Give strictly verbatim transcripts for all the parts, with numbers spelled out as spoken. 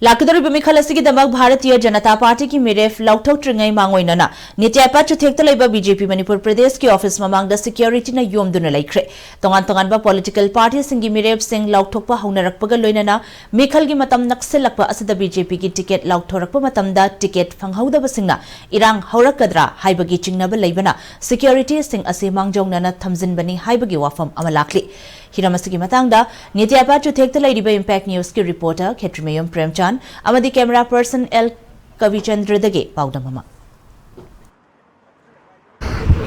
ꯂꯥꯛꯀꯗꯧꯔꯤꯕ ꯃꯤꯈꯜ ꯑꯁꯤꯒꯤꯗꯃꯛ ꯚꯥꯔꯇꯤꯌ ꯖꯅꯇꯥ ꯄꯥꯔꯇꯤꯒꯤ ꯃꯤꯔꯦꯞ ꯂꯥꯎꯊꯣꯛꯇ꯭ꯔꯤꯉꯩ ꯃꯥꯡꯑꯣꯏꯅꯅ ꯅꯤꯇ꯭ꯌꯥꯄꯥꯠ ꯆꯨꯊꯦꯛꯇ ꯂꯩꯕ ꯕꯤ ꯖꯦ ꯄꯤ ꯃꯅꯤꯄꯨꯔ ꯄ꯭ꯔꯗꯦꯁꯀꯤ ꯑꯣꯐꯤꯁ ꯃꯃꯥꯡꯗ ꯁꯦꯀ꯭ꯌꯨꯔꯤꯇꯤꯅ ꯌꯣꯝꯗꯨꯅ ꯂꯩꯈ꯭ꯔꯦ꯫ ꯇꯣꯉꯥꯟ ꯇꯣꯉꯥꯟꯕ ꯄꯣꯂꯤꯇꯤꯀꯦꯜ ꯄꯥꯔꯇꯤꯁꯤꯡꯒꯤ ꯃꯤꯔꯦꯞꯁꯤꯡ ꯂꯥꯎꯊꯣꯛꯄ ꯍꯧꯅꯔꯛꯄꯒ ꯂꯣꯏꯅꯅ ꯃꯤꯈꯜꯒꯤ ꯃꯇꯝ ꯅꯛꯁꯤꯜꯂꯛꯄ ꯑꯁꯤꯗ ꯕꯤ ꯖꯦ ꯄꯤꯒꯤ ꯇꯤꯀꯦꯠ ꯂꯥꯎꯊꯣꯔꯛꯄ ꯃꯇꯝꯗ ꯇꯤꯀꯦꯠ ꯐꯪꯍꯧꯗꯕꯁꯤꯡꯅ ꯏꯔꯥꯡ ꯍꯧꯔꯛꯀꯗ꯭ꯔꯥ ꯍꯥꯏꯕꯒꯤ ꯆꯤꯡꯅꯕ ꯂꯩꯕꯅ ꯁꯦꯀ꯭ꯌꯨꯔꯤꯇꯤꯁꯤꯡ ꯑꯁꯤ ꯃꯥꯡꯖꯧꯅꯅ ꯊꯝꯖꯤꯟꯕꯅꯤ ꯍꯥꯏꯕꯒꯤ ꯋꯥꯐꯝ ꯑꯃ ꯂꯥꯛꯂꯤ꯫ ꯍꯤꯔꯝ ꯑꯁꯤꯒꯤ ꯃꯇꯥꯡꯗ ꯅꯤꯇ꯭ꯌꯥꯄꯥꯠ ꯆꯨꯊꯦꯛꯇ ꯂꯩꯔꯤꯕ ꯏꯝꯄꯦꯛ ꯅ꯭ꯌꯨꯁꯀꯤ ꯔꯤꯄꯣꯔꯇꯔ ꯈꯦꯇ꯭ꯔꯤꯃꯌꯨꯝ ꯄ꯭ꯔꯦꯝꯆꯥꯟ ꯑꯃꯗꯤ ꯀꯦꯃꯦꯔꯥ ꯄꯔꯁꯟ ꯑꯦꯜ ꯀꯕꯤꯆꯟꯗ꯭ꯔꯗꯒꯤ ꯄꯥꯎꯗꯝ ꯑꯃ꯫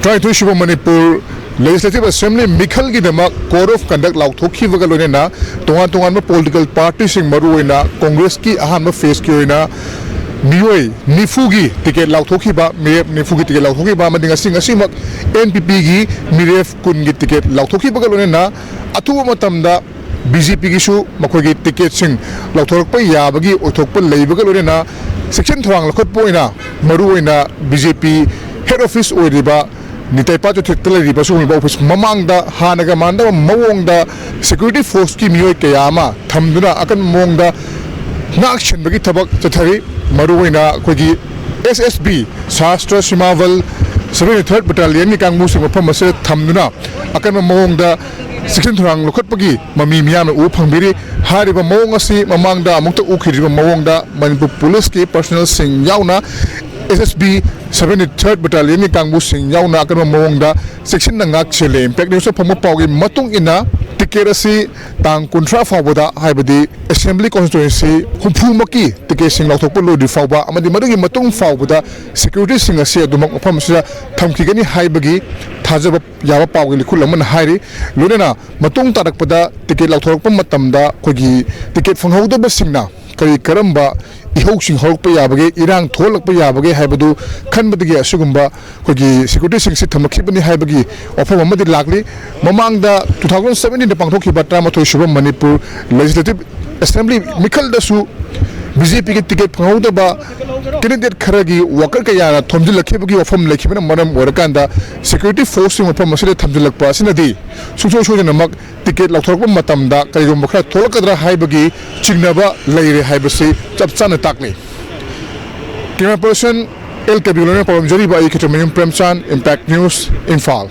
ꯇꯔꯥꯅꯤꯊꯣꯏ ꯁꯨꯕ ꯃꯅꯤꯄꯨꯔ ꯂꯦꯖꯤꯁꯂꯦꯇꯤꯚ ꯑꯦꯁꯦꯝꯕ꯭ꯂꯤ ꯃꯤꯈꯜꯒꯤꯗꯃꯛ ꯀꯣꯗ ꯑꯣꯐ ꯀꯟꯗꯛ ꯂꯥꯎꯊꯣꯛꯈꯤꯕꯒ ꯂꯣꯏꯅꯅ ꯇꯣꯉꯥꯟ ꯇꯣꯉꯥꯟꯕ ꯄꯣꯂꯤꯇꯤꯀꯦꯜ ꯄꯥꯔꯇꯤꯁꯤꯡ, ꯃꯔꯨꯑꯣꯏꯅ ꯀꯣꯡꯒ꯭ꯔꯦꯁꯀꯤ ꯑꯍꯥꯟꯕ ꯐꯦꯖꯀꯤ ꯑꯣꯏꯅ ꯃꯤꯑꯣꯏ ꯅꯤꯐꯨꯒꯤ ꯇꯤꯀꯦꯠ ꯂꯥꯎꯊꯣꯛꯈꯤꯕ, ꯃꯤꯔꯦꯞ ꯅꯤꯐꯨꯒꯤ ꯇꯤꯀꯦꯠ ꯂꯥꯎꯊꯣꯛꯈꯤꯕ ꯑꯃꯗꯤ ꯉꯁꯤ, ꯉꯁꯤꯃꯛ ꯑꯦꯟ ꯄꯤ ꯄꯤꯒꯤ ꯃꯤꯔꯦꯞ ꯀꯨꯟꯒꯤ ꯇꯤꯀꯦꯠ ꯂꯥꯎꯊꯣꯛꯈꯤꯕꯒ ꯂꯣꯏꯅꯅ ꯑꯊꯨꯕ ꯃꯇꯝꯗ ꯕꯤ ꯖꯦ ꯄꯤꯒꯤꯁꯨ ꯃꯈꯣꯏꯒꯤ ꯇꯤꯀꯦꯠꯁꯤꯡ ꯂꯧꯊꯣꯔꯛꯄ ꯌꯥꯕꯒꯤ ꯑꯣꯏꯊꯣꯛꯄ ꯂꯩꯕꯒ ꯂꯣꯏꯅꯅ ꯆꯦꯛꯁꯤꯟ ꯊꯧꯔꯥꯡ ꯂꯧꯈꯠꯄ ꯑꯣꯏꯅ ꯃꯔꯨꯑꯣꯏꯅ ꯕꯤ ꯖꯦ ꯄꯤ ꯍꯦꯗ ꯑꯣꯐꯤꯁ ꯑꯣꯏꯔꯤꯕ ꯅꯤꯇꯥꯏꯄꯥ ꯆꯨꯊꯦꯛꯇ ꯂꯩꯔꯤꯕ ꯑꯁꯤꯒꯨꯝꯂꯕ ꯑꯣꯐꯤꯁ ꯃꯃꯥꯡꯗ ꯍꯥꯟꯅꯒ ꯃꯥꯟꯅꯗꯕ ꯃꯑꯣꯡꯗ ꯁꯦꯀ꯭ꯌꯨꯔꯤꯇꯤ ꯐꯣꯔꯁꯀꯤ ꯃꯤꯑꯣꯏ ꯀꯌꯥ ꯑꯃ ꯊꯝꯗꯨꯅ ꯑꯀꯟꯕ ꯃꯑꯣꯡꯗ ꯉꯥꯛ ꯁꯦꯟꯕꯒꯤ ꯊꯕꯛ ꯆꯠꯊꯔꯤ꯫ ꯃꯔꯨꯑꯣꯏꯅ ꯑꯩꯈꯣꯏꯒꯤ ꯑꯦꯁ ꯑꯦꯁ ꯕꯤ, ꯁꯥꯁꯇ꯭ꯔ ꯁꯤꯃꯥꯕꯜ, ꯁꯚꯦꯟꯇꯤ ꯊꯔꯠ ꯕꯦꯇꯥꯂꯤꯌꯟꯒꯤ ꯀꯥꯡꯕꯨꯁꯤꯡ ꯃꯐꯝ ꯑꯁꯤꯗ ꯊꯝꯗꯨꯅ ꯑꯀꯟꯕ ꯃꯑꯣꯡꯗ ꯆꯦꯛꯁꯤꯟ ꯊꯧꯔꯥꯡ ꯂꯧꯈꯠꯄꯒꯤ ꯃꯃꯤ ꯃꯤꯌꯥꯝꯅ ꯎꯕ ꯐꯪꯕꯤꯔꯤ꯫ ꯍꯥꯏꯔꯤꯕ ꯃꯑꯣꯡ ꯑꯁꯤ ꯃꯃꯥꯡꯗ ꯑꯃꯨꯛꯇ ꯎꯈꯤꯗ꯭ꯔꯤꯕ ꯃꯑꯣꯡꯗ ꯃꯅꯤꯄꯨꯔ ꯄꯨꯂꯤꯁꯀꯤ ꯄꯔꯁꯣꯅꯦꯜꯁꯤꯡ ꯌꯥꯎꯅ ꯑꯦꯁ ꯑꯦꯁ ꯕꯤ, ꯁꯚꯦꯟꯇꯤ ꯊꯔꯠ ꯕꯦꯇꯥꯂꯤꯌꯟꯒꯤ ꯀꯥꯡꯕꯨꯁꯤꯡ ꯌꯥꯎꯅ ꯑꯀꯟꯕ ꯃꯑꯣꯡꯗ ꯆꯦꯛꯁꯤꯟꯅ ꯉꯥꯛ ꯁꯦꯜꯂꯦ꯫ ꯏꯝꯄꯦꯛ ꯅ꯭ꯌꯨꯁꯇ ꯐꯪꯕ ꯄꯥꯎꯒꯤ ꯃꯇꯨꯡ ꯏꯟꯅ ꯇꯤꯀꯦꯠ ꯑꯁꯤ ꯇꯥꯡ ꯀꯨꯟꯊ꯭ꯔꯥ ꯐꯥꯎꯕꯗ, ꯍꯥꯏꯕꯗꯤ ꯑꯦꯁꯦꯝꯕ꯭ꯂꯤ ꯀꯣꯟꯁꯇꯤꯇ꯭ꯋꯦꯟꯁꯤ ꯍꯨꯝꯐꯨꯃꯛꯀꯤ ꯇꯤꯀꯦꯠꯁꯤꯡ ꯂꯥꯎꯊꯣꯛꯄ ꯂꯣꯏꯗ꯭ꯔꯤ ꯐꯥꯎꯕ ꯑꯃꯗꯤ ꯃꯗꯨꯒꯤ ꯃꯇꯨꯡ ꯐꯥꯎꯕꯗ ꯁꯦꯀ꯭ꯌꯨꯔꯤꯇꯤꯁꯤꯡ ꯑꯁꯤ ꯑꯗꯨꯃꯛ ꯃꯐꯝ ꯑꯁꯤꯗ ꯊꯝꯈꯤꯒꯅꯤ ꯍꯥꯏꯕꯒꯤ ꯊꯥꯖꯕ ꯌꯥꯕ ꯄꯥꯎꯒꯤ ꯂꯤꯈꯨꯜ ꯑꯃꯅ ꯍꯥꯏꯔꯤ꯫ ꯂꯣꯏꯅꯅ ꯃꯇꯨꯡ ꯇꯥꯔꯛꯄꯗ ꯇꯤꯀꯦꯠ ꯂꯥꯎꯊꯣꯔꯛꯄ ꯃꯇꯝꯗ ꯑꯩꯈꯣꯏꯒꯤ ꯇꯤꯀꯦꯠ ꯐꯪꯍꯧꯗꯕꯁꯤꯡꯅ ꯀꯔꯤ ꯀꯔꯝꯕ ꯏꯍꯧꯁꯤꯡ ꯍꯧꯔꯛꯄ ꯌꯥꯕꯒꯦ, ꯏꯔꯥꯡ ꯊꯣꯛꯍꯜꯂꯛꯄ ꯌꯥꯕꯒꯦ ꯍꯥꯏꯕꯗꯨ ꯈꯟꯕꯗꯒꯤ ꯑꯁꯤꯒꯨꯝꯕ ꯑꯩꯈꯣꯏꯒꯤ ꯁꯦꯀ꯭ꯌꯨꯔꯤꯇꯤꯁꯤꯡꯁꯤ ꯊꯝꯃꯛꯈꯤꯕꯅꯤ ꯍꯥꯏꯕꯒꯤ ꯋꯥꯐꯝ ꯑꯃꯗꯤ ꯂꯥꯛꯂꯤ꯫ ꯃꯃꯥꯡꯗ ꯇꯨ ꯊꯥꯎꯖꯟ ꯁꯕꯦꯟꯇꯤꯟꯗ ꯄꯥꯡꯊꯣꯛꯈꯤꯕ ꯇꯔꯥꯃꯥꯊꯣꯏ ꯁꯨꯕ ꯃꯅꯤꯄꯨꯔ ꯂꯦꯖꯤꯁꯂꯦꯇꯤꯚ ꯑꯦꯁꯦꯝꯕ꯭ꯂꯤ ꯃꯤꯈꯜꯗꯁꯨ ꯕꯤ ꯖꯦ ꯄꯤꯒꯤ ꯇꯤꯀꯦꯠ ꯐꯪꯍꯧꯗꯕ ꯀꯦꯟꯗꯤꯗꯦꯠ ꯈꯔꯒꯤ ꯋꯥꯀꯔ ꯀꯌꯥꯅ ꯊꯣꯝꯖꯤꯜꯂꯛꯈꯤꯕꯅ ꯃꯔꯝ ꯑꯣꯏꯔꯀꯥꯟꯗ ꯁꯦꯀ꯭ꯌꯨꯔꯤꯇꯤ ꯐꯣꯔꯁꯁꯤꯡ ꯃꯐꯝ ꯑꯁꯤꯗ ꯊꯝꯖꯤꯜꯂꯛꯄ ꯑꯁꯤꯅꯗꯤ ꯁꯨꯡꯁꯣꯏ ꯁꯣꯏꯗꯅꯃꯛ ꯇꯤꯀꯦꯠ ꯂꯧꯊꯣꯔꯛꯄ ꯃꯇꯝꯗ ꯀꯔꯤꯒꯨꯝꯕ ꯈꯔ ꯊꯣꯛꯂꯛꯀꯗ꯭ꯔꯥ ꯍꯥꯏꯕꯒꯤ ꯆꯤꯡꯅꯕ ꯂꯩꯔꯦ ꯍꯥꯏꯕꯁꯤ ꯆꯞ ꯆꯥꯅ ꯇꯥꯛꯂꯤ꯫ ꯀꯦꯃꯦꯔꯥ ꯄꯔꯁꯟ ꯑꯦꯜ ꯀꯕꯤꯔ ꯂꯣꯏꯅ ꯄꯥꯎꯔꯝꯖꯔꯤꯕ ꯑꯩ ꯈꯦꯇ꯭ꯔꯤꯃꯌꯨꯝ ꯄ꯭ꯔꯦꯝꯆꯥꯟ, ꯏꯝꯄꯦꯛ ꯅ꯭ꯌꯨꯁ, ꯏꯝꯐꯥꯜ꯫